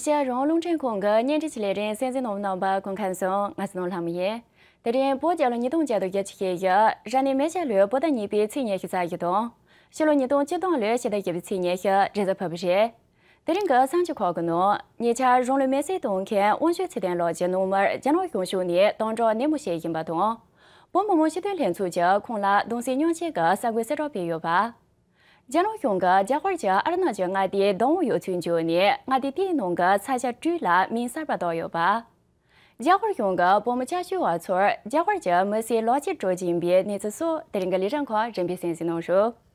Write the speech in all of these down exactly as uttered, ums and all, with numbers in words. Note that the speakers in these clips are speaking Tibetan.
རྒྱལ་རོང་རླུང་འཕྲིན་ཁང་གི་བརྙན་འཕྲིན་གྱི་ལས་རིམ་གསན་གཟིགས་གནང་གནང་བ་སྐུ་ཁམས་བཟང་། ང་ཚོ་ནོར་ལྷ་མོ་ཡིན། དེ་རིང་བོད་རྒྱལ་ལོ་ཉིས་སྟོང་བརྒྱ་དང་བརྒྱད་ཅུ་ཞེ་བཞི། རབ་གནས་མེ་བྱ་ལོའི་བོད་ཟླ་གཉིས་པའི་ཚེས་ཉི་ཤུ་རྩ་བཞི་དང་། ཕྱི་ལོ་ཉིས་སྟོང་བཅུ་གཏོང་ལོའི་ཕྱི་ཟླ་བཞི་པའི་ཚེས་ཉི་ཤུ་རེས་གཟའ་ཕུར་བུ་རེད། དེ་རིང་གི་གསར་འགྱུར་ཁག་གི་ནང་ཉེ་ཆར་རང་ལུས་མེར་སྲེག་གཏོང་མཁན་དབང་ཕྱུག་ཚེ་བརྟན་ལགས་ཀྱི་ནང་མིར་རྒྱ་ནག་གཞུང་ཕྱོགས་ནས་དམ་དྲག་ནན་མོ་བྱེད་བཞིན་པ་དང་། བོད་མི་མང་སྤྱི་འཐུས་ལྷན་ཚོགས་ཀྱིས་ཁོང་ལ་གདུང་སེམས་མཉམ་སྐྱེད་ཀྱི་གསར་འགོད་གསལ་བསྒྲགས་སྤེལ་ཡོད་པ། རྒྱ་ནག་གཞུང་གིས་རྒྱ་གར་གྱི་ཨ་རུ་ན་ཅལ་མངའ་སྡེའི་བདག་དབང་ཡོད་ཚུལ་བརྗོད་ནས་མངའ་སྡེ་དེའི་ནང་གི་ས་ཆ་དྲུག་ལ་མིང་གསར་པ་བཏགས་ཡོད་པ། རྒྱ་གར་གཞུང་གིས་བོད་མི་ལྕགས་ཞུ་བ་ཚོར་རྒྱ་གར་གྱི་མི་སེར་ལག་འཁྱེར་སྤྲོད་བཞིན་པའི་གནས་ཚུལ་སོགས་དེ་རིང་གི་ལས་རིམ་ཁག་རིམ་པས་གསན་གཟིགས་གནང་རོགས།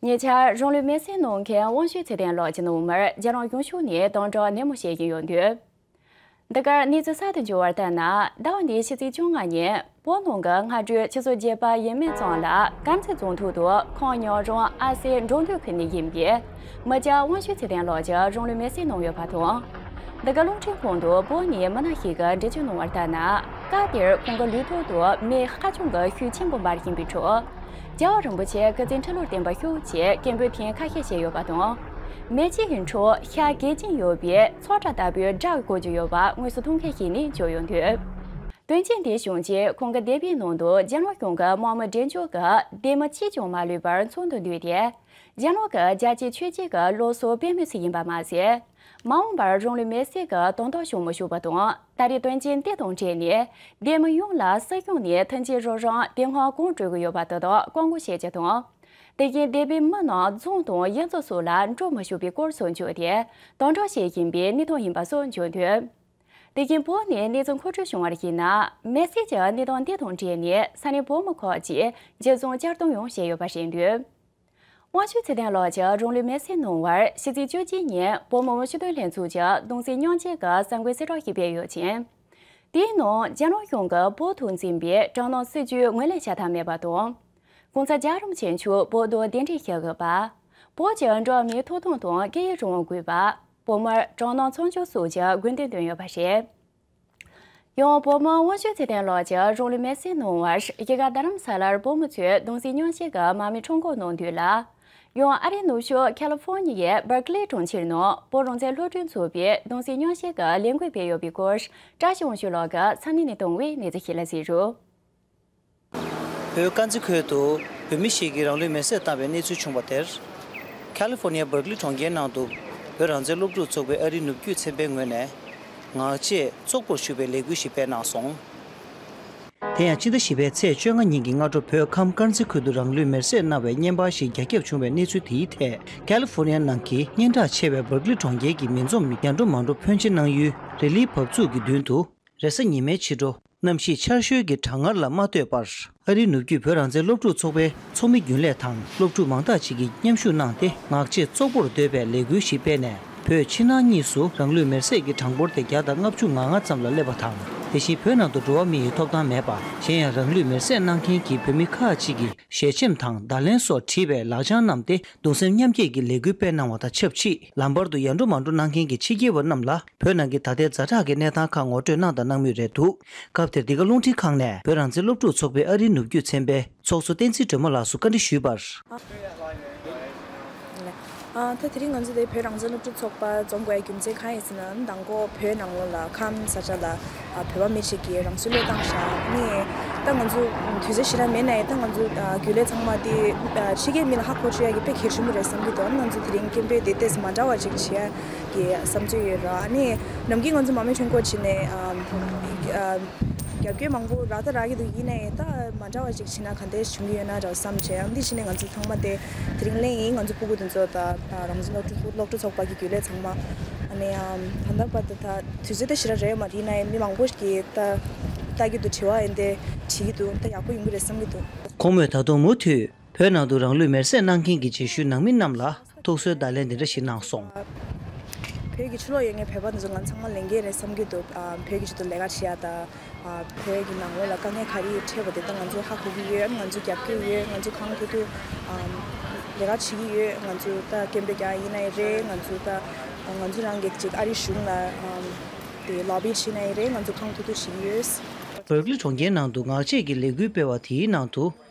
ཉེ་ཆར་རང་ལུས་མེར་སྲེག་གནང་མཁན་དབང་ཕྱུག་ཚེ་བརྟན་ལགས་ཀྱི་ནང་མིར་རྒྱ་ནག་གཞུང་ཕྱོགས་ནས་དམ་དྲག་ནན་མོ་བྱེད་བཞིན་ཡོད་འདུག་འདི་གར་གནས་ཚུལ་གསར་དུ་འབྱོར་བ་ལྟར་ན། ཟླ་བ་འདིའི་ཕྱི་ཚེས་བཅོ་ལྔ་ཉིན་བོད་ནང་གི་སྔ་དྲོའི་ཆུ་ཚོད་བརྒྱད་པ་ཡས་མས་ཙམ་ལ་དཀར་མཛེས་རྫོང་ཐོག་ཏུ་ཁམས་ཉག་རོང་ཨ་སེ་འབྲོག་འདུས་ཁུལ་ནས་ཡིན་པའི་མི་སྐྱ་དབང་ཕྱུག་ཚེ་བརྟན་ལགས་ཀྱིས་རང་ལུས་མེར་སྲེག་གནང་ཡོད་པ་དང་། འདི་ག་རླུང་འཕྲིན་ཁང་དུ་བོད་ནས་མི་སྣ་ཞིག་གིས་འགྲེལ་བརྗོད་གནང་བ་ལྟར་ན། སྐབས་དེར་ཁོང་གི་ལུས་ཐོག་ཏུ་མེ་ཧ་ཅང་གི་ཤུགས་ཆེན་པོ་འབར་བཞིན་པའི་ཁྲོད། རྒྱལ་བ་རིན་པོ་ཆེ་སྐུ་ཚེ་ཁྲི་ལོར་བརྟན་པ་ཤོག་ཅེས་སྐད་འབོད་ཐེངས་ཁ་ཤས་བྱས་ཡོད་པ་དང་། མེ་ལྕེ་ཡི་འཕྲོ་ཤར་གད་ཅན་ཡོད་པའི་ཚོགས་བཀྲ་ལྟ་བུའི་སྒྲ་གོ་རྒྱུ་ཡོད་པ་དངོས་སུ་མཐོང་མཁན་ཞིག་ནས་བརྗོད་ཡོང་དུས། དོན་རྐྱེན་དེ་བྱུང་རྗེས་ཁོང་གི་སྡེ་པའི་ནང་དུ་རྒྱ་ནག་གཞུང་གི་དམག་མི་འབྲེལ་འཇོག་གི་སྡེར་མི་གཅིག་ཀྱང་མ་ལུས་པར་འཚོལ་དུ་འདུས་ཏེ། རྒྱ་ནག་གི་རྒྱལ་གཅེས་ཆོས་གཅེས་ཀྱི་སློབ་གསོ་སྤེལ་མུས་སུ་ཡིན་པ་མ་ཟད། མ་འོངས་པར་རང་ལུས་མེར་སྲེག་གི་དོན་དག་བྱུང་མི་ཆོག་པ་དང་། ད་རེས་དོན་རྐྱེན་དེ་དང་འབྲེལ་ནས་སྡེར་མི་ཡོངས་ལ་སྲིད་སྐྱོང་ནས་ཐོན་སྐྱེད་རོགས་རམ་དེ་སྔ་གང་སྤྲོད་ཀྱི་ཡོད་པ་དེ་དག་བཀག་འགོག་བྱེད་རྒྱུ་དང་། དེ་བཞིན་སྡེ་པའི་མི་རྣམས་རྫོང་དང་གཡུལ་རྫོང་སོགས་ལ་འགྲོ་མི་ཆོག་པའི་སྐོར་སོགས་བརྗོད་དེ། དམ་དྲག་བྱེད་བཞིན་པའི་གནས་སྟངས་ཡིན་པ་སོགས་བརྗོད་འདུག་དེ་བཞིན་བོད་ནས་གནས་ཚུལ་མཁོ་སྤྲོད་བྱུང་བར་གཞིགས་ན། མེར་སྲེག་གི་གནས་སྟངས་འདི་དང་འབྲེལ་ནས་ས་གནས་བོད་མི་ཁག་ཅིག་འཇུ་བཟུང་གཅར་རྡུང་ཡང་བྱས་ཡོད་པ་རེད་འདུག་དབང་ཕྱུག་ཚེ་བརྟན་ལགས་ཀྱིས་རང་ལུས་མེར་སྲེག་གནང་བར་ཕྱི་ཚེས་བཅུ་གཅིག་ཉིན་བོད་མི་མང་སྤྱི་འཐུས་ལྷན་ཚོགས་ཀྱིས་གདུང་སེམས་མཉམ་སྐྱེད་ཀྱི་གསར་འགོད་གསལ་བསྒྲགས་ཤིག་སྤེལ་ཡོད་ཅིང་། དེའི་ནང་རྒྱ་ནག་གཞུང་གིས་བོད་དུ་འཛིན་པའི་དྲག་གནོན་སྲིད་བྱུས་ངོས་ལེན་བྱ་ཐབས་མེད་པ་དང་། ༸གོང་ས་རྒྱལ་བ་རིན་པོ་ཆེ་མཆོག་བོད་དུ་གདན་འདྲེན་ཞུ་དགོས་པ། བོད་ཀྱི་འགྲོ་བ་མིའི་ཐོབ་ཐང་དང་སྐད་ཡིག་རང་དབང་དགོས་པ། བོད་མིར་དྲག་གནོན་མཚམས་འཇོག་སོགས་ཀྱི་དགོས་འདུན་བཏོན་ཡོད་པ་རེད། ཡང་བོད་མི་དབང་ཕྱུག་ཚེ་བརྟན་ལགས་ཀྱིས་རང་ལུས་མེར་སྲེག་གནང་བར་གཞིས་ཀ་རྡ་རམ་ས་ལར་བོད་མི་ཚོས་གདུང་སེམས་མཉམ་སྐྱེད་ཀྱི་དམག་མི་ཁྲོམ་སྐོར་གནང་དུས་ལ། ཡང་ཨ་རིའི་ནུབ་ཕྱོགས་ཁ་ལི་ཧྥོར་ནི་ཡའི་སྦར་ཀི་ལི་གྲོང་ཁྱེར་ནང་བོད་རང་བཙན་སློབ་ཕྲུག་ཚོགས་པས་གདུང་སེམས་མཉམ་སྐྱེད་ཀྱི་ལས་འགུལ་སྤེལ་ཡོད་པའི་སྐོར་བཀྲ་ཤིས་དབང་ཕྱུག་ལགས་ཀྱིས་ས་གནས་ནས་བཏང་བའི་གནས་ཚུལ་ཞིག་ལ་གཟིགས་རོགས། བོད་དཀར་མཛེས་ཁུལ་དུ་བོད་མི་ཞིག་གིས་རང་ལུས་མེར་སྲེག་བཏང་བའི་གནས་ཚུལ་བྱུང་བ་དེར། ཁ་ལི་ཧྥོར་ནི་ཡའི་སྦར་ཀི་ལི་གྲོང་ཁྱེར་ནང་དུ་བོད་རང་བཙན་སློབ་ཕྲུག་ཚོགས་པའི་ཨ་རིའི་ནུབ་རྒྱུད་ཚན་པའི་ངོས་ནས། ངག་བཅད་བཙོག་པོར་ཞུ་བའི་ལས་འགུལ་ཞིག་སྤེལ་གནང་སོང་། དེ་ཡང་ཕྱི་ཟླ་བཞི་པའི་ཚེས་བཅོ་ལྔ་ཉིན་གྱི་སྔ་དྲོ་བོད་ཁམས་དཀར་མཛེས་ཁུལ་དུ་རང་ལུས་མེར་སྲེག་གནང་བའི་བརྙན་པར་ཞིག་རྒྱ་ཁྱབ་བྱུང་བའི་གནས་ཚུལ་དེའི་ཐད། ཁ་ལི་ཧྥོར་ནི་ཡ་ནང་གི་སྙན་གྲགས་ཆེ་བའི་སྦར་ཀི་ལི་གྲོང་ཁྱེར་གྱི་མི་འཛོམས་རྒྱ་འགྲོ་མ་འགྲོ་ཕོན་ཆེ་གནང་ཡུལ་རི་ལིའི་བབས་ཚུགས་ཀྱི་མདུན་དུ། རེས་གཟའ་ཉི་མའི་ཕྱི་དྲོ། གནམ་གཤིས་ཆར་ཞོད་ཀྱི་གྲང་ངར་ལ་མ་ལྟོས་པར། ཨ་རིའི་ནུབ་རྒྱུད་བོད་རང་བཙན་སློབ་ཕྲུག་ཚོགས་པའི་ཚོགས་མི་རྒྱུན་ལས་དང་སློབ་ཕྲུག་མང་དག་ཅིག་གིས་མཉམ་ཞུགས་གནང་སྟེ། ངག་བཅད་བཙོག་པོར་འདོད་པའི་ལས་འགུལ་ཞིག་སྤེལ་ནས། བོད་ཕྱི་ནང་གཉིས་སུ་རང་ལུས་མེར་སྲེག་གི་གྲངས་འབོར་དེ་བརྒྱ་དང་ལྔ་བཅུ་ང་ལྔ་ཙམ་ལ་སླེབས་པ་དང་། དེ་བཞིན་བོད་ནང་དུ་འགྲོ་བ་མི་ཡི་ཐོབ་ཐང་མེད་པ། གཞན་ཡང་རང་ལུས་མེར་སྲེག་གནང་མཁན་གྱི་བོད་མི་ཁག་ཅིག་གིས་ཞལ་ཆེམས་དང་བརྡ་ལན་སོགས་བྲིས་པའི་ལག་བྱང་བསྣམས་ཏེ། གདུང་སེམས་མཉམ་སྐྱེད་ཀྱི་ལས་འགུལ་སྤེལ་གནང་བ་དང་ཆབས་ཅིག་ལམ་བར་དུ་ཡར་འགྲོ་མར་འགྲོ་གནང་མཁན་གྱི་ཕྱི་རྒྱལ་བ་རྣམས་ལ། བོད་ནང་གི་ད་ལྟའི་ཛ་དྲག་གི་གནས་སྟངས་ཁག་ངོ་སྤྲོད་གནང་དང་གནང་མུས་རེད་འདུག་སྐབས་དེར་འདི་ག་རླུང་འཕྲིན་ཁང་ནས་བོད་རང་བཙན་སློབ་ཕྲུག་ཚོགས་པའི་ཨ་རིའི་ནུབ་རྒྱུད་ཚན་པའི་ཚོགས་གཙོ་བསྟན་འཛིན་སྒྲོལ་མ་ལགས་སུ་བཀའ་འདྲི་ཞུས་པར། ཨ་ད་དེ་རིང་ང་ཚོ་དེ་བོད་རང་བཙན་སློབ་ཕྲུག་ཚོགས་པ་འཛོམས་དགོས་ཡ་རྒྱུ་མཚན་གང་ཡིན་ཟེར་ན། མདང་དགོང་བོད་ནང་ལོགས་ལ་ཁམས་ས་ཆ་ལ་བོད་པ་མི་གཅིག་གིས་རང་སྲོག་བློས་བཏང་ཤག་ནི་ད་ང་ཚོ་དུས་ཚོད་ཞེ་དྲག་མེད་ནའི་ད་ང་ཚོ་རྒྱུན་ལས་ཚང་མ་དེ་ཕྱི་རྒྱལ་མི་ལ་ཧ་གོ་བཅུག་ཡ་གི་དཔེ་གལ་ཆེན་པོ་རེད་བསམ་གྱི་འདུག་ང་ཚོ་དེ་རིང་སྐད་འབོད་དེ་ཏོག་ཙམ་མ་འདྲ་བ་ཅིག་བྱེད་ཡ། གི་བསམ་ཚུལ་ཡོད་ར། ཨ་ནི་ནམ་རྒྱུན་ང་ཚོ་མ་མོ་ཆུང་ཀོ་བྱས་ནས་ཨམ་ཨ་རྒྱབ་སྐྱོར་མང་པོ་རག་ད་རག་གི་འདུག་ཡིན་ནའི་ད་མ་འདྲ་བ་ཅིག་བྱས་ན་ག་འདྲས་བྱུང་གི་ཡོད་ན་འདྲ་བསམ་བྱས། ཨ་འདི་བྱས་ནས་ང་ཚོ་ཚང་མ་དེ་དེ་རིང་གླེང་ཡིན། ང་ཚོ་སྤུ་གུ་དེ་ཚོ་ད་རང་བཙན་སློབ་ཕྲུག་སློབ་ཕྲུག་ཚོགས་པ་གི་རྒྱུན་ལས་ཚང་མ། ཨ་ནི་ཨམ་ད་ལྟ་བར་དུ་ད་དུས་ཚོད་ད་ཞེ་དྲག་རག་ཡོད་མ་རེད། ཡིན་ནའི་མི་མང་པོ་གིས་ད་ལྟ་གི་འདུག་དྲི་བ་ཡིན་དེ་དྲིས་ཀྱི་འདུག་ད་ཡག་པོ་ཡོང་གི་རེད་བསམ་གྱི་འདུག་ཁོང་མོས་ད་དུང་མུ་མཐུད། བོད་ནང་དུ་རང་ལུས་མེར་སྲེག་གནང་མཁན་གྱི་རྗེས་ཤུལ་ནང་མི་རྣམས་ལ་ཐུགས་གསོའི་བརྡ་ལན་འདི་འདྲ་ཞིག་གནང་སོང་། བོད་ཀྱི་ཕྱི་ལོགས་ཡོད་མཁན་བོད་པ་འདི་ཚོ་ང་ཚང་མ་ལས་འགན་རེད་བསམ་གྱི་འདུག་ཨ་བོད་ཀྱི་ཆེད་དུ་ལས་ཀ་བྱེད་ཡ་དང་། ཨ་བོད་ཀྱི་ནང་ལོགས་ལ་དཀའ་ངལ་ག་རེ་འཕྲད་པ་དེ་ད་ང་ཚོ་ཧ་གོ་གི་ཡོད། ང་ཚོ་རྒྱབ་སྐྱོར་ཡོད། ང་ཚོ་གང་ཐུབ་ཐུབ་ཨ་ལས་ཀ་བྱེད་ཀྱི་ཡོད། ང་ཚོ་ད་སྐད་འབོད་རྒྱག་ཡིན་ནའི་རེད། ང་ཚོ་ད་ང་ཚོ་རང་གི་ཅིག་ཨ་རི་གཞུང་ལ་ཨ། དེ་ལོ་བི་བྱས་ནའི་རེད། ང་ཚོ་གང་ཐུབ་ཐུབ་བྱེད་ཀྱི་ཡོད། བར་ཀ་ལི་གྲོང་ཁྱེར་ནང་དུ་ངག་བཅད་ཀྱི་ལས་འགུལ་སྤེལ་བ་དེའི་ནང་དུ།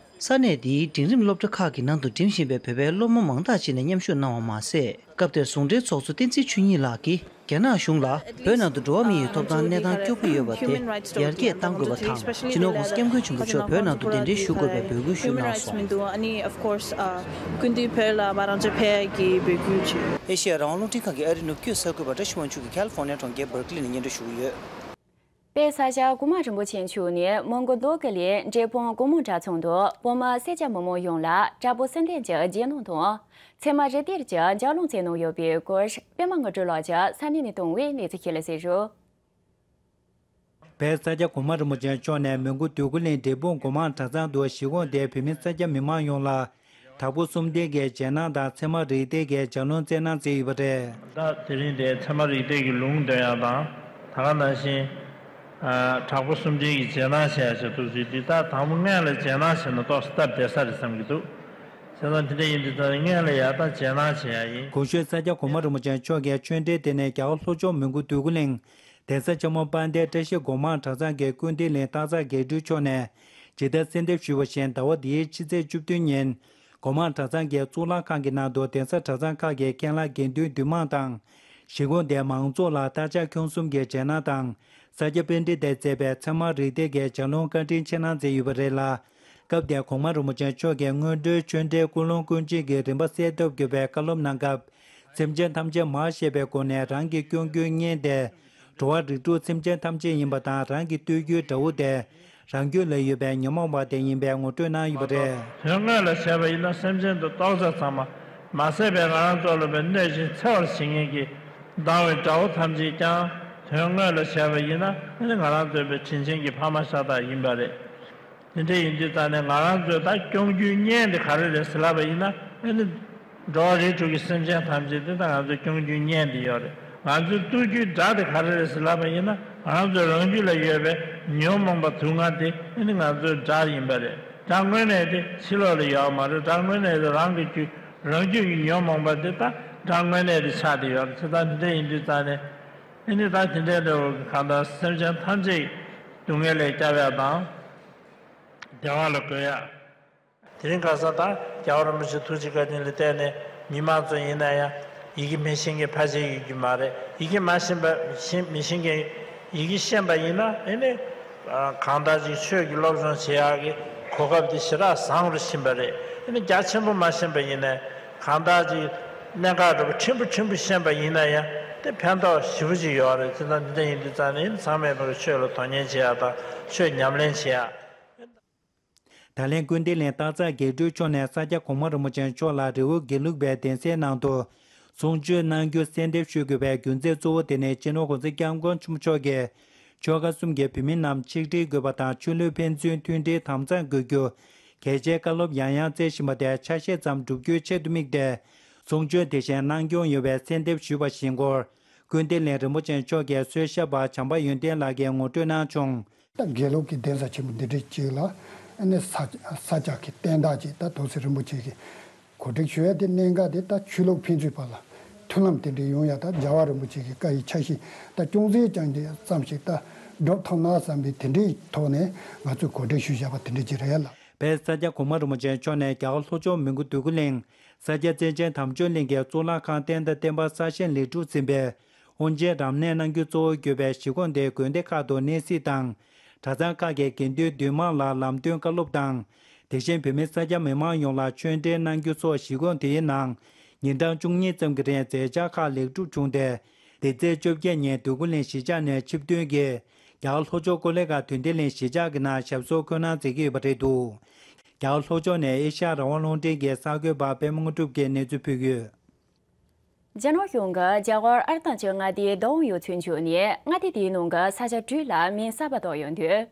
ས་གནས་འདིའི་འབྲིང་རིམ་སློབ་གྲྭ་ཁག་གི་ནང་དུ་འགྲིམ་བཞིན་པའི་བོད་པའི་སློབ་མ་མང་དག་ཅིག་ནས་མཉམ་ཞུགས་གནང་བ་མ་ཟད། སྐབས་དེར་ཟུང་འབྲེལ་ཚོགས་གཙོ་བསྟན་འཛིན་ཆོས་ཉིད་ལགས་ཀྱིས། རྒྱ་ནག་གཞུང་ལ་བོད་ནང་དུ་འགྲོ་བ་མིའི་ཐོབ་ཐང་གནས་སྟངས་སྐྱོ་པོ་ཡོད་པ་དེ་ཡར་རྒྱས་གཏང་དགོས་པ་དང་། སྤྱི་ནོར་༸གོང་ས་༸སྐྱབས་མགོན་ཆེན་པོ་མཆོག་བོད་ནང་དུ་གདན་འདྲེན་ཞུ་དགོས་པའི་འབོད་སྐུལ་ཞུས་གནང་སོང་། ཨ་ནི་of course ཨ་སྐུ་མདུན་བོད་ལ་མ་རང་ཅག་ཕེབས་ཀྱི་འབོད་སྐུལ་ཞུས། ཨེ་ཤེ་ཡ་རང་དབང་རླུང་འཕྲིན་ཁང་གི་ཨ་རིའི་ནུབ་རྒྱུད་གསར་འགོད་པ་བཀྲ་ཤིས་དབང་ཕྱུག་གིས་ཁ་ལི་ཧྥོ་ནི་ཡ་གྲོང་ཁྱེར་བར་ཀ་ལི་ནས་སྙན་སྒྲོན་ཞུ་གི་ཡོད། དཔལ་ས་སྐྱ་གོང་མ་རིན་པོ་ཆེ་མཆོག་ནས་མོན་གྷོ་རྡོ་སྐས་གླིང་འབྲས་སྤུངས་སྒོ་མང་གྲྭ་ཚང་དུ་བོད་མི་སེར་སྐྱ་མི་མང་ཡོངས་ལ་དྲག་པོ་བསམ་གཏན་གྱི་རྗེས་གནང་དང་། ཚད་མ་རིགས་གཏེར་གྱི་ལྗགས་ལུང་བསྩལ་གནང་ཡོད་པའི་སྐོར། པད་མ་དངོས་གྲུབ་ལགས་ཀྱིས་ས་གནས་ནས་བཏང་བའི་གནས་ཚུལ་ཁག་ལ་གསན་རོགས། དཔལ་ས་སྐྱ་གོང་མ་རིན་པོ་ཆེ་མཆོག་ནས་མོན་གྷོ་རྡོ་སྐས་གླིང་འབྲས་སྤུངས་སྒོ་མང་གྲྭ་ཚང་དུ་གཞིས་ཁོངས་དེའི་བོད་མི་སེར་སྐྱ་མི་མང་ཡོངས་ལ། དྲག་པོ་གསུམ་ལྡན་གྱི་རྗེས་གནང་དང་ཚད་མ་རིགས་གཏེར་གྱི་ལྗགས་ལུང་བསྩལ་གནང་མཛད་ཡོད་པ་རེད། ད་དེ་རིང་དེ་ཚད་མ་རིགས་གཏེར་གྱི་ལུང་འདོན་ཡག་དང་། ད་ག་ནང་བཞིན་ཨ་དྲག་པོ་གསུམ་ལྡན་གྱི་རྗེས་གནང་བྱས་ཡག་བྱས་འདུག་ཟེར་དུས། ད་དང་པོ་སྔོན་ལ་རྗེས་གནང་བྱས་ན་ཏོག་ཙམ་སྟབས་བདེ་ས་རེད་བསམ་གྱི་འདུག་བྱས་ཙང་དེ་འདྲ་ཡིན་དུས་ད་སྔོན་ལ་ཡག་ད་རྗེས་གནང་བྱེད་ཡག་ཡིན། གོང་ཞུས་ས་སྐྱ་གོང་མ་རིན་པོ་ཆེ་མཆོག་གི་ཆོས་འབྲེལ་དེ་ནས་རྒྱལ་བ་ལྷོ་ཕྱོགས་མོན་གྷོ་རྡོ་སྐས་གླིང་གདན་ས་ཆེན་མོ་དཔལ་ལྡན་བཀྲ་ཤིས་སྒོ་མང་གྲྭ་ཚང་གི་ཀུན་བདེ་གླིང་སྟག་འཚེར་དགེ་སྤྲུལ་མཆོག་ནས་ཇི་ལྟར་གསལ་འདེབས་ཞུས་པ་བཞིན། ཟླ་བ་འདིའི་ཕྱི་ཚེས་བཅུ་བདུན་ཉིན་སྒོ་མང་གྲྭ་ཚང་གི་གཙུག་ལག་ཁང་གི་ནང་དུ་གདན་ས་གྲྭ་ཚང་ཁག་གི་མཁན་བླ་དགེ་འདུན་འདུས་མང་དང་། གཞིས་ཁོངས་དེའི་མང་ཚོགས་ལ་རྟ་ཕྱག་ཁྱུང་གསུམ་གྱི་རྗེས་གནང་དང་། ས་སྐྱ་པཎྜི་ཏས་མཛད་པའི་ཚད་མ་རིགས་གཏེར་གྱི་ལྗགས་ལུང་བཀའ་དྲིན་ཆེ་གནང་མཛད་ཡོད་པ་རེད་ལ། སྐབས་དེར་གོང་མ་རིན་པོ་ཆེ་མཆོག་གིས་སྔོན་འགྲོའི་ཆོས་འབྲེལ་ཀུན་སློང་ཀུན་སྤྱོད་ཀྱི་རིམ་པ་གསལ་ཐབས་དགོས་པའི་བཀའ་སློབ་གནང་སྐབས། སེམས་ཅན་ཐམས་ཅད་མར་ཤེས་པའི་སྒོ་ནས་རང་གི་སྐྱོང་རྒྱུའི་གཉེན་དེ། འགྲོ་བ་རིགས་དྲུག་སེམས་ཅན་ཐམས་ཅད་ཡིན་པ་དང་། རང་གི་ལྟོས་རྒྱུའི་དགྲ་བོ་དེ། རང་རྒྱུད་ལ་ཡོད་པའི་ཉོན་མོངས་པ་དེ་ཡིན་པའི་ངོ་སྤྲོད་གནང་ཡོད་པ་རེད། དོན་དངོས་ལ་བྱས་པ་ཡིན་ན། སེམས་ཅན་དུ་གཏོགས་ཆ་ཚང་མ་མ་བསད་པའི་ང་རང་ཚོ་ལ་བའི་གནོད་ཅིང་འཚེ་བར་བྱེད་མཁན་གྱི་སྡང་བའི་དགྲ་བོ་ཐམས་ཅད་ཀྱང་། དོན་དངོས་ལ་བྱས་པ་ཡིན་ན། ཨ་ནི་ང་རང་ཚོའི་བའི་དྲིན་ཆེན་གྱི་ཕ་མ་ཤ་སྟག་ཡིན་པ་རེད། དེ་འདྲ་ཡིན་དུས་ཙང་ནས་ང་རང་ཚོའི་ད་སྐྱོང་རྒྱུའི་གཉེན་དེ་ག་རེ་རེད་ཟེར་ལབ་པ་ཡིན་ན། ཨ་ནི་འགྲོ་བ་རིགས་དྲུག་གི་སེམས་ཅན་ཐམས་ཅད་དེ་ད་ང་ཚོའི་སྐྱོང་རྒྱུའི་གཉེན་དེ་ཡོད་རེད། ང་ཚོའི་གཏོར་རྒྱུའི་དགྲ་དེ་ག་རེ་རེད་ཟེར་ལབ་པ་ཡིན་ན། ང་རང་ཚོའི་རང་རྒྱུད་ལ་ཡོད་པའི་ཉོན་མོངས་པ་དུག་ལྔ་དེ་ཨ་ནི་ང་ཚོའི་དགྲ་ཡིན་པ་རེད། དགྲ་དངོས་གནས་དེ་ཕྱི་ལོགས་ལ་ཡོད་མ་རེད། དགྲ་དངོས་གནས་དེ་རང་གི་རྒྱུད། རང་རྒྱུད་ཀྱི་ཉོན་མོངས་པ་དེ་ད་དགྲ་དངོས་གནས་དེ་ཆགས་བསྡད་ཡོད་རེད། དེ་ད་དེ་འདྲ་ཡིན་དུས་ཙང་ནས། ཨ་ནི་ད་དེ་འདྲའི་འདྲ་བོ་གང་ལྟར་སེམས་ཅན་ཐམས་ཅད་སྡུག་བསྔལ་ལས་སྐྱབས་ཡག་དང་། བདེ་བ་ལ་འགོད་ཡག་དེ་རིང་ཁ་སང་ད་རྒྱལ་བ་རིན་པོ་ཆེ་ཐུགས་རྗེ་བཀའ་དྲིན་ལ་བརྟེན་ནས་མི་མང་ཚོ་ཡིན་ན་ཡང་ཡི་གེ་མི་ཤེས་མཁན་ཕལ་ཆེར་ཡོད་ཀྱི་མ་རེད། ཡི་གེ་མ་ཤེས་པ་ཤེས་མི་ཤེས་མཁན་ཡི་གེ་ཤེས་པ་ཡིན་ན། ཨ་ནི་གང་ལྟར་ཅིག་ཆོས་ཀྱི་སློབ་སྦྱོང་བྱེད་ཡག་གི་གོ་སྐབས་དེ་ཞེ་དྲག་བཟང་རུ་ཕྱིན་པ་རེད། ཨ་ནི་རྒྱ་ཆེན་པོ་མ་ཤེས་པ་ཡིན་ན། གང་ལྟར་ཅིག་གནད་འགག་འདྲ་པོ་ཕྲན་བུ་ཕྲན་བུ་ཤེས་པ་ཡིན་ན་ཡང་དེ་ཕན་ཐོགས་ཞེ་པོ་ཅིག་ཡོད་རེད། དེ་དང་དེ་འདྲ་ཡིན་དུས་ཙང་ནས་ཚང་མས་ཆོས་ལ་དོ་ནན་བྱེད་ཡག་དང་ཆོས་ཉམས་ལེན་བྱེད་ཡག་ད་ལན་ཀུན་བདེ་གླིང་སྟག་འཚེར་དགེ་སྤྲུལ་མཆོག་ནས་ས་སྐྱ་གོང་མ་རིན་པོ་ཆེ་མཆོག་ལ་རི་བོ་དགེ་ལུགས་པའི་གདན་སའི་ནང་དུ་གསུང་ཆོས་གནང་རྒྱུ་གསལ་འདེབས་ཞུ་དགོས་པའི་རྒྱུ་མཚན་གཙོ་བོ་དེ་ནི་སྤྱི་ནོར་༸གོང་ས་༸སྐྱབས་མགོན་ཆེན་པོ་མཆོག་གིས་ཆོལ་ཁ་གསུམ་གྱི་བོད་མི་རྣམས་ཆིག་སྒྲིལ་དགོས་པ་དང་། ཆོས་ལུགས་ཕན་ཚུན་མཐུན་སྒྲིལ་དམ་གཙང་དགོས་རྒྱུ་གལ་ཆེའི་བཀའ་སློབ་ཡང་ཡང་སྩལ་བཞིན་པ་དེ་ཆ་ཤས་ཙམ་བསྒྲུབ་རྒྱུའི་ཆེད་དུ་དམིགས་ཏེ་གསུང་ཆོས་དེ་བཞིན་གནང་སྐྱོང་ཡོད་པའི་གསལ་འདེབས་ཞུས་པ་བཞིན་སྐོར། ཀུན་བདེ་གླིང་རིན་པོ་ཆེ་མཆོག་གིས་གསོལ་ཞབས་པ་བྱམས་པ་ཡོན་ཏན་ལགས་ཀྱིས་ངོ་སྤྲོད་གནང་བྱུང་། ད་དགེ་ལུགས་ཀྱི་གདན་ས་ཆེན་པོ་འདི་འདྲ་ཅིག་ལ་ཨ་ནི་ས་ས་སྐྱ་གི་བསྟན་བདག་ཅིག་ད་རྡོ་རྗེ་རིན་པོ་ཆེ་གིས་གོ་སྒྲིག་ཞུ་ཡ་དེ་གནད་འགག་དེ་ད་ཆོས་ལུགས་ཕན་ཚུན་བར་ལ་མཐུན་ལམ་དེ་འདྲ་ཡོང་ཡ་ད་རྒྱལ་བ་རིན་པོ་ཆེ་གི་བཀའ་ཡི་ཆ་ཤས་ད་ཅུང་ཟད་ཀྱང་དེ་ཙམ་ཞིག་ད་སྒྲུབ་ཐུབ་ན་བསམ་པའི་དེ་འདྲའི་ཐོག་ནས་ང་ཚོས་གོ་སྒྲིག་ཞུས་བཞག་པ་དེ་འདྲ་ཅིག་རེད་ལ། དཔལ་ས་སྐྱ་གོང་མ་རིན་པོ་ཆེ་མཆོག་ནས་རྒྱལ་བ་ལྷོ་ཕྱོགས་མོན་གྷོ་རྡོ་སྐས་གླིང་ས་སྐྱ་རྩེ་ཆེན་དམ་ཆོས་གླིང་གི་གཙུག་ལག་ཁང་བསྟན་དང་བསྟན་པ་གསར་བཞེངས་ལེགས་གྲུབ་ཟིན་པའི་དབུ་འབྱེད་རབ་གནས་གནང་རྒྱུ་གཙོ་བོར་གྱུར་པའི་གཞིས་ཁོངས་དེའི་དགོན་སྡེ་ཁག་ཏུ་གནས་གཟིགས་དང་། གྲྭ་ཚང་ཁག་གི་དགེ་འདུན་འདུས་མང་ལ་ལམ་སྟོན་བཀའ་སློབ་དང་། དེ་བཞིན་བོད་མི་ས་སྐྱ་མི་མང་ཡོངས་ལ་ཆོས་འབྲེལ་གནང་རྒྱུ་སོགས་གཞིས་ཁོངས་དེའི་ནང་ཉིན་གྲངས་བཅུ་གཉིས་ཙམ་གྱི་རིང་མཛད་འཆར་ཁག་ལེགས་གྲུབ་བྱུང་སྟེ། འདི་ཚེས་བཅོ་བརྒྱད་ཉིན་རྡོ་སྐས་གླིང་གཞིས་ཆགས་ནས་ཆིབས་ཐོན་གྱིས་རྒྱལ་བ་ལྷོ་ཕྱོགས་ཀོ་ལི་གྷལ་དོན་ལྡན་གླིང་གཞིས་ཆགས་ཀྱི་ནང་ཞབས་སོར་འཁོད་གནང་མཛད་ཀྱི་ཡོད་པ་རེད་འདུག་རྒྱལ་བ་ལྷོ་ཕྱོགས་ནས་ཨེ་ཤ་ཡ་རང་དབང་རླུང་འཕྲིན་གྱི་གསར་འགོད་པ་པད་མ་དངོས་གྲུབ་ཀྱིས་གནས་ཚུལ་ཕུལ་ཡོད། རྒྱ་ནག་གཞུང་གིས་རྒྱ་གར་ཨ་རུ་ན་ཅལ་མངའ་སྡེའི་མདོ་དབུས་ཡུལ་ཚོའི་ཕྱོགས་ནས་མངའ་སྡེ་དེའི་ནང་གི་ས་ཆ་དྲུག་ལ་མིང་གསར་པ་བཏགས་ཡོད་འདུག་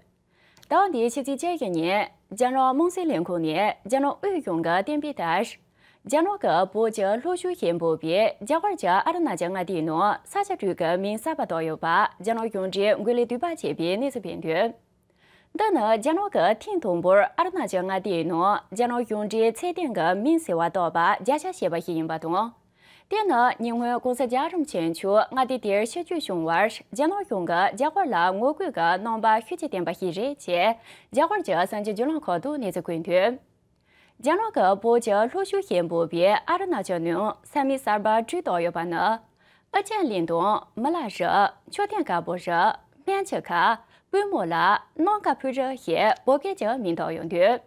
ཟླ་བ་འདིའི་ཕྱི་ཚེས་བཅོ་བརྒྱད་ཉིན་རྒྱ་ནག་དམངས་སྲིད་ལས་ཁུངས་ནས་རྒྱ་ནག་དབུས་གཞུང་གིས་བསྟན་པའི་ལྟར། རྒྱ་ནག་གི་བོད་ཀྱི་ལྷོ་ཕྱོགས་ཞེས་འབོད་པའི་རྒྱ་གར་གྱི་ཨ་རུ་ན་ཅལ་མངའ་སྡེའི་ནང་ས་ཆ་དྲུག་གི་མིང་གསར་པ་བཏགས་ཡོད་པ་རྒྱ་ནག་གཞུང་འབྲེལ་འགོས་ལས་འདུས་པ་ཅེས་པས་གནས་ཚུལ་སྤེལ་འདུག་འདི་ནི་རྒྱ་ནག་གིས་ཐེངས་དང་པོར་ཨ་རུ་ན་ཅལ་མངའ་སྡེའི་ནང་རྒྱ་ནག་གཞུང་འབྲེལ་ཚད་ལྡན་གྱི་མིང་ཟེར་བ་བཏགས་པ་བརྒྱ་ཆ་བཞི་པ་ཞིག་ཡིན་པ་དང་། དེ་ནི་ཉེ་སྔོན་༸གོང་ས་༸རྒྱལ་རིན་པོ་ཆེ་མཆོག་མངའ་སྡེ་དེར་ཆིབས་བསྒྱུར་བྱུང་བར་རྒྱ་ནག་གཞུང་གིས་རྒྱ་གར་ལ་ངོ་རྒོལ་གྱི་རྣམ་པ་ཤུགས་ཆེ་བསྟན་པ་ཞིག་རེད་ཅེས་རྒྱ་གར་གྱི་གསར་འགྱུར་བརྒྱུད་ལམ་ཁག་ཏུ་གནས་ཚུལ་བཀོད་འདུག་རྒྱ་ནག་གིས་བོད་ཀྱི་ལྷོ་ཕྱོགས་ཞེས་འབོད་པའི་ཨ་རུ་ན་ཅལ་ནང་ས་མིག་གསར་པ་བྲིས་བཏང་ཡོད་པ་ནི། ཨུ་རྒྱན་གླིང་དང་མི་ལ་རི། མཆོད་རྟེན་དཀར་པོ་རི། སྨན་ཆུ་ཁ། པུས་མོ་ལ། ནམ་མཁའ་ཕུ་རུ་ཞེས་བོད་སྐད་ཀྱི་མིང་བཏགས་ཡོད་འདུག་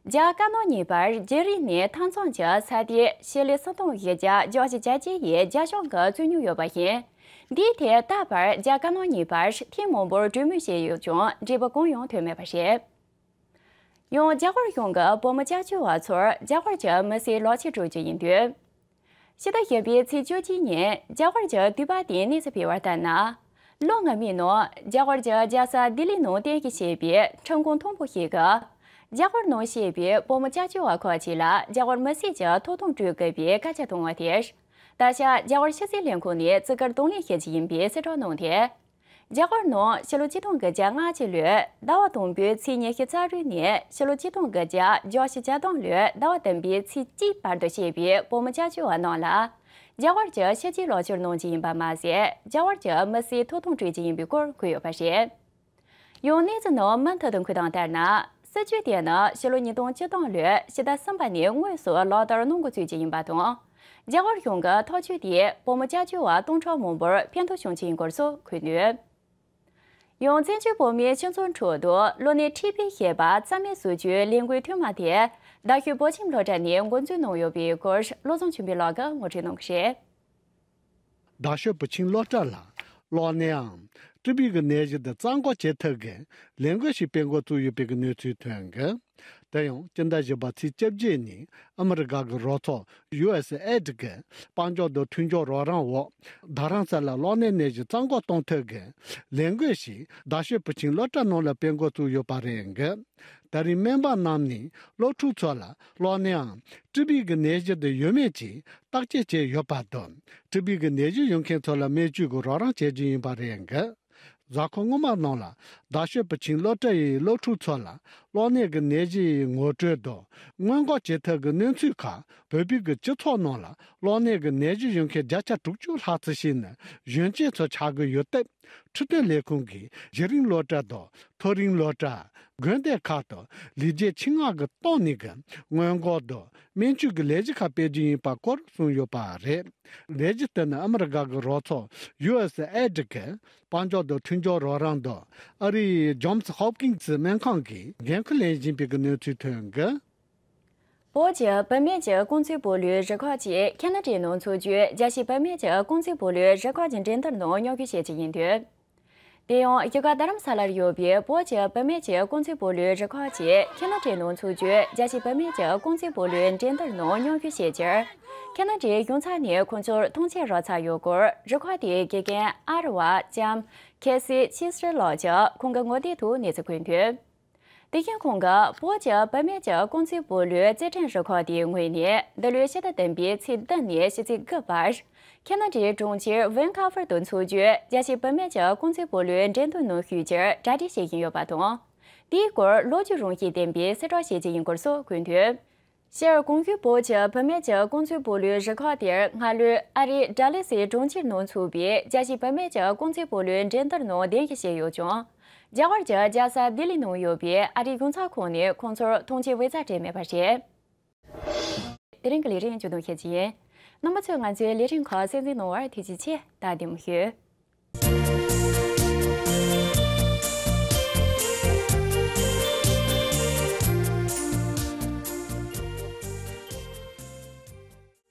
རྒྱ་དཀར་ནག་གཉིས་བར་རྒྱ་རིགས་ནས་མཐའ་མཚམས་ཀྱི་ས་དེ་ཞི་ལི་སུམ་སྟོང་བཞི་བརྒྱ་བརྒྱད་ཅུ་གྱ་གཅིག་ཡི་རྒྱ་གཞུང་གིས་རྩོད་མྱོང་ཡོད་པ་ཡིན། འདིའི་ཐད་ད་བར་རྒྱ་དཀར་ནག་གཉིས་བར་ཐེངས་མང་པོར་གྲོས་མོལ་བྱས་ཡོད་ཀྱང་འབྲས་བུ་གང་ཡང་ཐོན་མེད་པ་རེད། ཡང་རྒྱ་གར་གཞུང་གིས་བོད་མི་སྐྱབས་བཅོལ་བ་ཚོར་རྒྱ་གར་གྱི་མི་སེར་ལག་ཁྱེར་སྤྲོད་ཀྱི་ཡིན་དུས། ཕྱི་ཟླ་བཞི་པའི་ཚེས་བཅུ་གཅིག་ཉིན་རྒྱ་གར་གྱི་དུས་བབ་སྟེང་གནས་ཚུལ་སྤེལ་བར་ལྟར་ན། ལོ་སྔ་མའི་ནང་རྒྱ་གར་གྱི་རྒྱལ་ས་ལྡི་ལི་ནང་རྟེན་གཞི་བྱས་པའི་ཁྲིམས་ཁང་མཐོན་པོ་ཞིག་གིས། རྒྱ་གར་ནང་བཞུགས་པའི་བོད་མི་སྐྱབས་བཅོལ་བ་ཁག་ཅིག་ལ་རྒྱ་གར་མི་སེར་གྱི་ཐོབ་ཐང་སྤྲོད་དགོས་པའི་བཀའ་རྒྱ་བཏང་བ་དེར། ད་ཆ་རྒྱ་གར་ཕྱི་སྲིད་ལས་ཁུངས་ནས་བརྩི་བཀུར་གདོང་ལེན་བྱེད་ཀྱི་ཡིན་པའི་གསལ་བསྒྲགས་གནང་སྟེ། རྒྱ་གར་ནང་ཕྱི་ལོ་ཆིག་སྟོང་དགུ་བརྒྱ་ལྔ་བཅུ་ལོའི་ཟླ་བ་དང་པོའི་ཚེས་ཉི་ཤུ་རྩ་དྲུག་ནས་ཕྱི་ལོ་ཆིག་སྟོང་དགུ་བརྒྱ་བརྒྱད་ཅུ་གྱ་གྲངས་ལོའི་ཟླ་བ་བདུན་པའི་ཚེས་གཅིག་བར་དུ་བྱས་པའི་བོད་མི་སྐྱབས་བཅོལ་བ་རྣམས་ལ། རྒྱ་གར་གྱི་ཕྱི་རྒྱལ་ལག་འཁྱེར་གནང་རྒྱུ་ཡིན་པ་མ་ཟད། རྒྱ་གར་གྱི་མི་སེར་ཐོབ་ཐང་སྤྲོད་རྒྱུ་ཡིན་པའི་སྐོར་འཁོད་ཡོད་པ་རེད། ཡང་གནས་ཚུལ་ནང་མུ་མཐུད་དུ་འཁོད་སྟངས་ལྟར་ན། སྲིད་ཇུས་དེ་ནི་ཕྱི་ལོ་ཉིས་སྟོང་བཅུ་དྲུག་ལོའི་ཕྱི་ཟླ་གསུམ་པ་ནས་དངོས་སུ་ལག་བསྟར་གནང་འགོ་བཙུགས་རྒྱུ་ཡིན་པ་དང་། རྒྱ་གར་གཞུང་གི་ཐག་གཅོད་དེས་བོད་མི་སྐྱབས་བཅོལ་བ་སྟོང་ཕྲག་མང་པོར་ཕན་ཐོགས་བྱུང་རྒྱུ་ཡིན་སྐོར་སོགས་འཁོད་འདུག་ཡང་བཙན་བྱོལ་བོད་མིའི་སྤྱི་ཚོགས་ཁྲོད་དུ་གློ་ནད་ཊི་བི་ཞེས་པ་རྩ་མེད་བཟོ་རྒྱུའི་ལས་འགུལ་ཐོག་མ་དེ་རྡ་ཤོད་བོད་ཁྱིམ་སློབ་གྲྭ་ནས་འགོ་འཛུགས་གནང་ཡོད་པའི་སྐོར་བློ་བཟང་ཆོས་འཕེལ་ལགས་ཀྱིས་ངོ་སྤྲོད་གནང་གི་རེད། རྡ་ཤོད་བུ་ཆེན་སློབ་གྲྭ་ལ་གློ་ནད་འམ་ཊི་བི་གི་ནད་གཞི་འདི་རྩ་འགོག་བྱེད་ཐབས་ཀྱི་ལས་འགུལ་ཞིག་སྤེལ་འགོ་བཙུགས་ཡོད་པའི་གནས་ཚུལ་ཐོན་གི། དེ་ཡང་སྤྱི་ཟླ་བཞི་པ་ཚེས་བཅོ་བརྒྱད་ཉིན་ཨ་མི་རི་ཀ་གི་རོགས་ཚོགས་ཡུ་ཨེས་ཨེ་ཌི་གིས་དཔལ་འབྱོར་དང་མཐུན་སྦྱོར་རོགས་རམ་འོག་རྡ་རམ་ས་ལར་གློ་ནད་ནད་གཞི་རྩ་འགོག་གཏོང་ཐབས་ཀྱི་ལས་འགུལ་ཞིག་རྡ་ཤོད་བུ་ཆེན་སློབ་གྲྭ་ནང་ལ་སྤེལ་འགོ་བཙུགས་ཡོད་པ་རེད་གི། ད་རིང་སྨན་པ་རྣམས་ནས་སློབ་ཕྲུག་ཚོ་ལ་གློ་ནད་འམ་ཊི་བི་གི་ནད་གཞི་འདི་ཡོད་མེད་ཅིག་བརྟག་དཔྱད་བྱས་ཡོད་པ་དང་། ཊི་བི་གི་ནད་གཞི་ཡོད་མཁན་ཚོ་ལ་སྨན་བཅོས་ཀྱི་རོགས་རམ་བྱེད་རྒྱུ་ཡིན་པ་རེད་འགི། གཟའ་འཁོར་སྔོན་མ་ནང་ལ་རྡ་ཤོད་བུ་ཆེན་སློབ་གྲྭ་ཡི་སློབ་ཕྲུག་ཚོ་ལ་གློ་ནད་ཀྱི་ནད་གཞི་ཡི་ངོ་སྤྲོད་དང་སྔོན་འགོག་བྱེད་ཐབས་ཀྱི་གནོན་ཚུལ་ཁག་བོད་པའི་གི་སྤྱི་ཚོགས་ནང་ལ་གློ་ནད་ཀྱི་ནད་གཞི་ཡོད་མཁན་བརྒྱ་ཆ་དྲུག་ཅུ་ལྷག་ཙམ་ཞིག་ནི་གཞོན་སྐྱེས་ཚོ་ཆགས་ཀྱི་ཡོད་སྟབས། འཕྲོད་བསྟེན་ལས་ཁུངས་ཀྱིས་གཞི་རིམ་སློབ་གྲྭ་དང་མཐོ་རིམ་སློབ་གྲྭ། དགོན་སྡེ་ཁག་ཏུ་ལས་བྱེད་ཆེད་མངགས་ཀྱི་ཐོག་ནས་ཀྱི་སྔོན་འགོག་དང་སྨན་བཅོས་ཀྱི་ལས་གཞི་ཁག་སྤེལ་རྒྱུ་ཡིན་པ་སྐོར་གསུངས་ཡོད་པ་རེད། ལས་གཞི་དེ་ནི་ཨ་མི་རི་ཀ་གི་རོགས་ཚོགས་ཡུ་ཨེས་ཨེ་ཌི་གིས་དཔལ་འབྱོར་དང་མཐུན་སྦྱོར་རོགས་རམ་དང་ཨ་རིའི་ཇོན་སི་ཧོབ་ཀིན་སི་སྨན་ཁང་གིས་འགན་འཁུར་ལེན་བཞིན་པའི་གི་གནས་ཚུལ་ཐོན་གི། བོད་ཀྱི་བུད་མེད་ཀྱི་རྐང་རྩེད་སྤོ་ལོའི་རུ་ཁག་ཅིག་ཁེ་ན་ཌའི་ནང་འཚོགས་རྒྱུའི་རྒྱལ་སྤྱིའི་བུད་མེད་ཀྱི་རྐང་རྩེད་སྤོ་ལོའི་རུ་ཁག་གི་འགྲན་བསྡུར་ནང་མཉམ་ཞུགས་བྱེད་ཀྱི་ཡིན་དུས། དེ་ཡང་བཞུགས་སྒར་རྡ་རམ་ས་ལར་ཡོད་པའི་བོད་ཀྱི་བུད་མེད་ཀྱི་རྐང་རྩེད་སྤོ་ལོའི་རུ་ཁག་ཅིག་ཁེ་ན་ཌའི་ནང་འཚོགས་རྒྱུའི་རྒྱལ་སྤྱིའི་བུད་མེད་ཀྱི་རྐང་རྩེད་སྤོ་ལོའི་འགྲན་བསྡུར་ནང་མཉམ་ཞུགས་བྱེད་རྒྱུར། ཁེ་ན་ཌའི་གཞུང་ཚབ་ནས་ཁོང་ཚོར་ཐོངས་མཆན་རག་ཚར་ཡོད་སྐོར་རུ་ཁག་དེའི་དགེ་རྒན་ཨར་བ་ལྕམ་ཁེ་སི་ཆི་སི་ལགས་ཀྱིས་ཁོང་གི་ངོ་དེབ་ཐོག་གནས་ཚུལ་བཀོད་འདུག་དེ་བཞིན་ཁོང་གིས་བོད་ཀྱི་བུད་མེད་ཀྱི་རྐང་རྩེད་སྤོ་ལོའི་རྩེད་འགྲན་རུ་ཁག་དེའི་ངོས་ནས་འདི་ལོའི་ཕྱི་ཟླ་བདུན་པའི་ཚེས་བདུན་ནས་ཕྱི་ཚེས་དགུ་བར། ཁེ་ན་ཌའི་གྲོང་ཁྱེར་ཝན་ཁ་ཕར་དུ་འཚོགས་རྒྱུའི་རྒྱལ་སྤྱིའི་བུད་མེད་ཀྱི་རྐང་རྩེད་སྤོ་ལོའི་འགྲན་བསྡུར་ནང་ཞུགས་རྒྱུར་གྲ་སྒྲིག་བྱེད་བཞིན་ཡོད་པ་དང་། དེའི་སྐོར་ལོ་རྒྱུས་རང་བཞིན་ལྡན་པའི་གསལ་བསྒྲགས་བྱེད་རྒྱུ་ཡིན་སྐོར་སོགས་འཁོད་འདུག་སྤྱིར་གོང་ཞུས་བོད་ཀྱི་བུད་མེད་ཀྱི་རྐང་རྩེད་སྤོ་ལོའི་རུ་ཁག་དེར་སྔ་ལོའི་ཨ་རིའི་ཌ་ལེ་སི་གྲོང་ཁྱེར་ནང་འཚོགས་པའི་རྒྱལ་སྤྱིའི་བུད་མེད་ཀྱི་རྐང་རྩེད་སྤོ་ལོའི་འགྲན་བསྡུར་ནང་གདན་ཞུ་བྱས་ཡོད་ཀྱང་། རྒྱ་གར་གྱི་རྒྱལ་ས་ལྡི་ལི་ནང་ཡོད་པའི་ཨ་རིའི་གཞུང་ཚབ་ཁང་ནས་ཁོང་ཚོར་ཐོངས་མཆན་འབུལ་རྩིས་སྤྲད་མེད་པ་རེད། དེ་རིང་གི་ལས་རིམ་མཇུག་བསྡོམས་ཞུ་རྒྱུ་ཡིན། རྣམ་པ་ཚོས་ང་ཚོའི་ལས་རིམ་ཁག་གསན་གཟིགས་གནང་བར་ཐུགས་རྗེ་ཆེ། ད་བདེ་མོ་བྱོས།